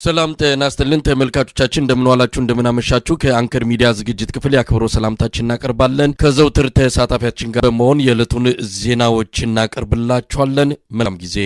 ሰላም ጤና ይስጥልን ተመልካቾቻችን፣ እንደምን ዋላችሁ፣ እንደምን አመሻችሁ። ከአንከር ሚዲያ ዝግጅት ክፍል የአክብሮት ሰላምታችን እናቀርባለን። ከዘውትር ተሳታፊያችን ጋር በመሆን የዕለቱን ዜናዎች እናቀርብላችኋለን። መልካም ጊዜ።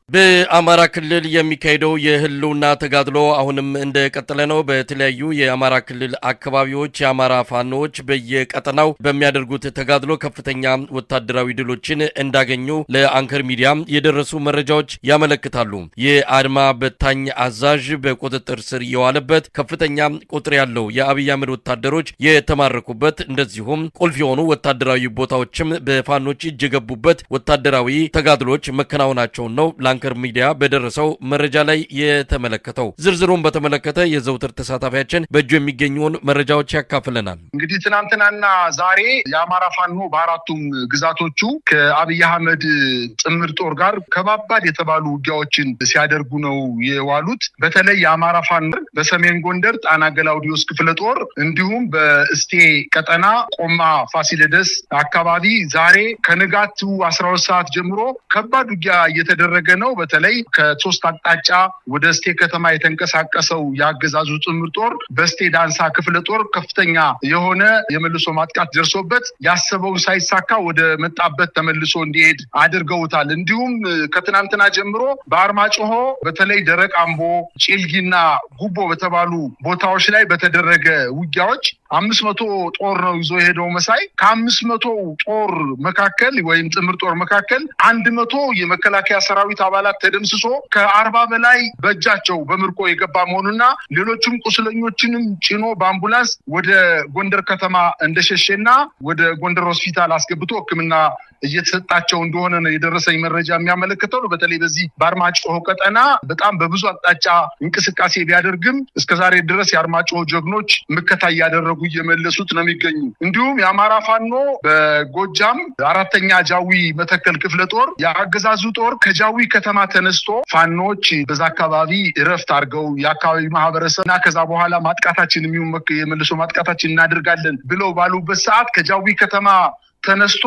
በአማራ ክልል የሚካሄደው የህልውና ተጋድሎ አሁንም እንደቀጠለ ነው። በተለያዩ የአማራ ክልል አካባቢዎች የአማራ ፋኖዎች በየቀጠናው በሚያደርጉት ተጋድሎ ከፍተኛ ወታደራዊ ድሎችን እንዳገኙ ለአንከር ሚዲያ የደረሱ መረጃዎች ያመለክታሉ። የአድማ በታኝ አዛዥ በቁጥጥር ስር የዋለበት፣ ከፍተኛ ቁጥር ያለው የአብይ አህመድ ወታደሮች የተማረኩበት፣ እንደዚሁም ቁልፍ የሆኑ ወታደራዊ ቦታዎችም በፋኖች እጅ የገቡበት ወታደራዊ ተጋድሎች መከናወናቸውን ነው አንከር ሚዲያ በደረሰው መረጃ ላይ የተመለከተው። ዝርዝሩን በተመለከተ የዘውትር ተሳታፊያችን በእጁ የሚገኘውን መረጃዎች ያካፍለናል። እንግዲህ ትናንትናና ዛሬ የአማራ ፋኖ በአራቱም ግዛቶቹ ከአብይ አህመድ ጥምር ጦር ጋር ከባባድ የተባሉ ውጊያዎችን ሲያደርጉ ነው የዋሉት። በተለይ የአማራ ፋኖ በሰሜን ጎንደር ጣና ገላውዲዮስ ክፍለ ጦር እንዲሁም በእስቴ ቀጠና ቆማ ፋሲለደስ አካባቢ ዛሬ ከንጋቱ 12 ሰዓት ጀምሮ ከባድ ውጊያ እየተደረገ ነው። በተለይ ከሶስት አቅጣጫ ወደ እስቴ ከተማ የተንቀሳቀሰው የአገዛዙ ጥምር ጦር በእስቴ ዳንሳ ክፍለ ጦር ከፍተኛ የሆነ የመልሶ ማጥቃት ደርሶበት ያሰበውን ሳይሳካ ወደ መጣበት ተመልሶ እንዲሄድ አድርገውታል። እንዲሁም ከትናንትና ጀምሮ በአርማጭሆ በተለይ ደረቅ አምቦ፣ ጭልጊና ጉቦ በተባሉ ቦታዎች ላይ በተደረገ ውጊያዎች 500 ጦር ነው ይዞ የሄደው መሳይ። ከ500 ጦር መካከል ወይም ጥምር ጦር መካከል 100 የመከላከያ ሰራዊት አባላት ተደምስሶ ከ40 በላይ በእጃቸው በምርኮ የገባ መሆኑና ሌሎችም ቁስለኞችንም ጭኖ በአምቡላንስ ወደ ጎንደር ከተማ እንደሸሸና ወደ ጎንደር ሆስፒታል አስገብቶ ሕክምና እየተሰጣቸው እንደሆነ ነው የደረሰኝ መረጃ የሚያመለክተው። በተለይ በዚህ በአርማጭሆ ቀጠና በጣም በብዙ አቅጣጫ እንቅስቃሴ ቢያደርግም እስከዛሬ ድረስ የአርማጭሆ ጀግኖች ምከታ እያደረጉ እየመለሱት ነው የሚገኙ። እንዲሁም የአማራ ፋኖ በጎጃም አራተኛ ጃዊ መተከል ክፍለ ጦር የአገዛዙ ጦር ከጃዊ ከተማ ተነስቶ ፋኖች በዛ አካባቢ እረፍት አድርገው የአካባቢ ማህበረሰብ እና ከዛ በኋላ ማጥቃታችን የሚሆን የመልሶ ማጥቃታችን እናደርጋለን ብለው ባሉበት ሰዓት ከጃዊ ከተማ ተነስቶ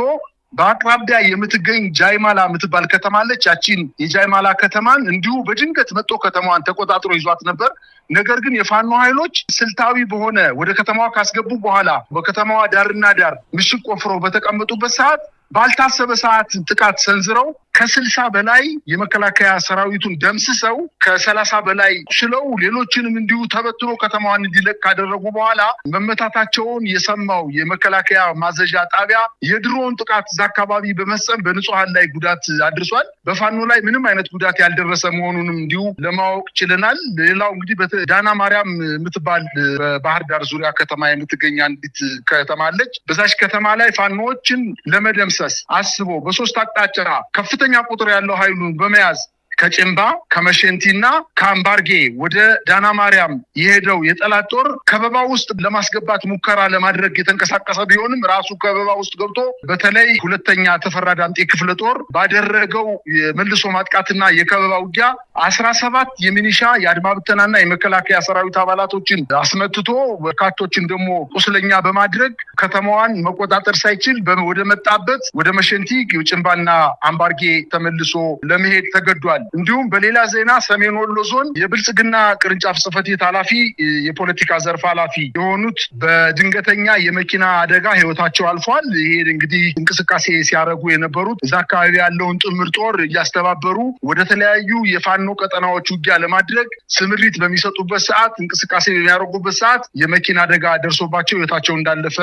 በአቅራቢያ የምትገኝ ጃይማላ የምትባል ከተማ አለች። ያቺን የጃይማላ ከተማን እንዲሁ በድንገት መጥቶ ከተማዋን ተቆጣጥሮ ይዟት ነበር። ነገር ግን የፋኖ ኃይሎች ስልታዊ በሆነ ወደ ከተማዋ ካስገቡ በኋላ በከተማዋ ዳርና ዳር ምሽግ ቆፍረው በተቀመጡበት ሰዓት ባልታሰበ ሰዓት ጥቃት ሰንዝረው ከ60 በላይ የመከላከያ ሰራዊቱን ደምስሰው ከ30 በላይ ችለው ሌሎችንም እንዲሁ ተበትኖ ከተማዋን እንዲለቅ ካደረጉ በኋላ መመታታቸውን የሰማው የመከላከያ ማዘዣ ጣቢያ የድሮን ጥቃት እዛ አካባቢ በመፈጸም በንጹሐን ላይ ጉዳት አድርሷል። በፋኖ ላይ ምንም አይነት ጉዳት ያልደረሰ መሆኑንም እንዲሁ ለማወቅ ችለናል። ሌላው እንግዲህ ዳና ማርያም የምትባል በባህር ዳር ዙሪያ ከተማ የምትገኝ አንዲት ከተማ አለች። በዛች ከተማ ላይ ፋኖዎችን ለመደምሰስ አስቦ በሶስት አቅጣጫ ከፍተኛ ቁጥር ያለው ኃይሉን በመያዝ ከጭንባ፣ ከመሸንቲና ከአምባርጌ ወደ ዳና ማርያም የሄደው የጠላት ጦር ከበባ ውስጥ ለማስገባት ሙከራ ለማድረግ የተንቀሳቀሰ ቢሆንም ራሱ ከበባ ውስጥ ገብቶ በተለይ ሁለተኛ ተፈራ ዳምጤ ክፍለ ጦር ባደረገው የመልሶ ማጥቃትና የከበባ ውጊያ 17 የሚኒሻ፣ የአድማ ብተናና የመከላከያ ሰራዊት አባላቶችን አስመትቶ በርካቶችን ደግሞ ቁስለኛ በማድረግ ከተማዋን መቆጣጠር ሳይችል ወደ መጣበት ወደ መሸንቲ፣ ጭንባና አምባርጌ ተመልሶ ለመሄድ ተገዷል። እንዲሁም በሌላ ዜና ሰሜን ወሎ ዞን የብልጽግና ቅርንጫፍ ጽሕፈት ቤት ኃላፊ፣ የፖለቲካ ዘርፍ ኃላፊ የሆኑት በድንገተኛ የመኪና አደጋ ህይወታቸው አልፏል። ይሄ እንግዲህ እንቅስቃሴ ሲያደርጉ የነበሩት እዛ አካባቢ ያለውን ጥምር ጦር እያስተባበሩ ወደ ተለያዩ የፋኖ ቀጠናዎች ውጊያ ለማድረግ ስምሪት በሚሰጡበት ሰዓት፣ እንቅስቃሴ በሚያደርጉበት ሰዓት የመኪና አደጋ ደርሶባቸው ህይወታቸው እንዳለፈ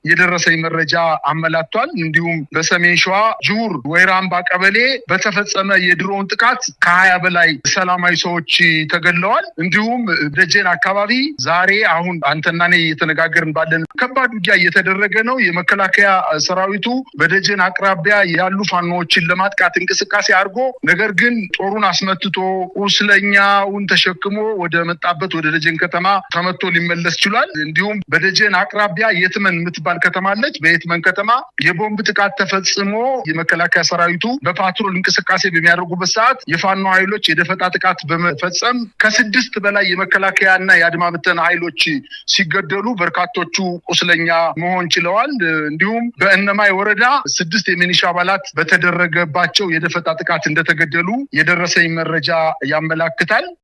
የደረሰኝ መረጃ አመላክቷል። እንዲሁም በሰሜን ሸዋ ጅሁር ወይራምባ ቀበሌ በተፈጸመ የድሮን ጥቃት ከ20 በላይ ሰላማዊ ሰዎች ተገድለዋል። እንዲሁም ደጀን አካባቢ ዛሬ አሁን አንተና እኔ እየተነጋገርን ባለን ከባድ ውጊያ እየተደረገ ነው። የመከላከያ ሰራዊቱ በደጀን አቅራቢያ ያሉ ፋኖዎችን ለማጥቃት እንቅስቃሴ አድርጎ ነገር ግን ጦሩን አስመትቶ ቁስለኛውን ተሸክሞ ወደ መጣበት ወደ ደጀን ከተማ ተመቶ ሊመለስ ችሏል። እንዲሁም በደጀን አቅራቢያ የትመን የምትባል ከተማ አለች። በየትመን ከተማ የቦምብ ጥቃት ተፈጽሞ የመከላከያ ሰራዊቱ በፓትሮል እንቅስቃሴ በሚያደርጉበት ሰዓት የፋኖ ኃይሎች የደፈጣ ጥቃት በመፈጸም ከ6 በላይ የመከላከያና የአድማ ብተና ኃይሎች ሲገደሉ በርካቶቹ ቁስለኛ መሆን ችለዋል። እንዲሁም በእነማይ ወረዳ 6 የሚኒሻ አባላት በተደረገባቸው የደፈጣ ጥቃት እንደተገደሉ የደረሰኝ መረጃ ያመላክታል።